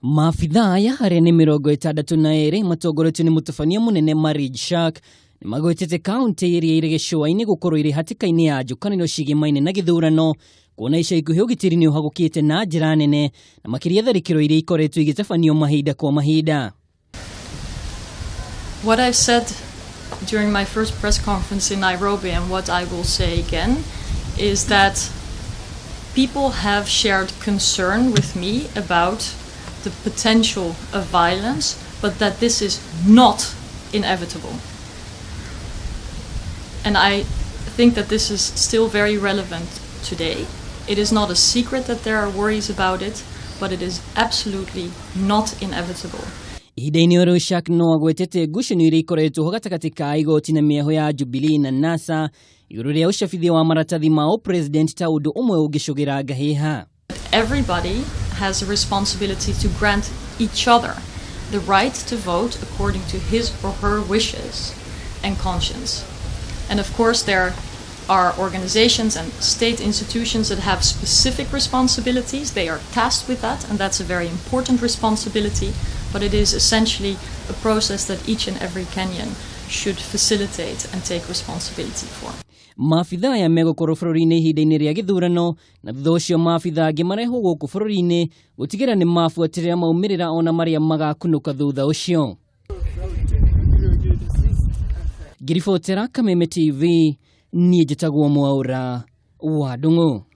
Maabithaa aya arĩa nĩ 62 matongoretio nĩ mũtabania mũnene Marij Shark nĩ magwetete kaunti ĩrĩa ĩrĩ gĩcũa-inĩ gũkorwo ĩrĩ hatĩka-inĩ ya njũkanĩro cigĩmaine na gĩthurano kuona ica ikuhĩ ũgitĩri nĩ ũhagũkĩte na njĩra nene na makĩria tharĩkĩro iria ikoretwo igĩtabanio mahinda kwa mahinda. What I've said during my first press conference in Nairobi and what I will say again is that people have shared concern with me about the potential of violence, but that this is not inevitable. And I think that this is still very relevant today. It is not a secret that there are worries about it, but it is absolutely not inevitable. Ihinda-inĩ o rĩu Shark no agwetete ngucanio iria ikoretwo ho gatagatĩ ka igoti na mĩahũ ya Jubilee na NASA igũrũ rĩa ũcabithia wa maratathi ma ũpresident ta ũndũ ũmwe ũngĩcũgĩra ngahĩha. Everybody has a responsibility to grant each other the right to vote according to his or her wishes and conscience. And of course, there are organizations and state institutions that have specific responsibilities. They are tasked with that, and that's a very important responsibility. But it is essentially a process that each and every Kenyan should facilitate and take responsibility for. Maabithaa aya megũkorwo bũrũri-inĩ ihinda-inĩ rĩa gĩthurano na thutha ũcio maabithaa angĩ marehwo gũkũ bũrũri-inĩ gũtigĩrĩra nĩ mabuatĩrĩra maumĩrĩra ona marĩa magakunũka thutha ũcio. Ngĩribotera Kameme TV, niĩ njĩtagwo Mwaũra wa Ndung'u.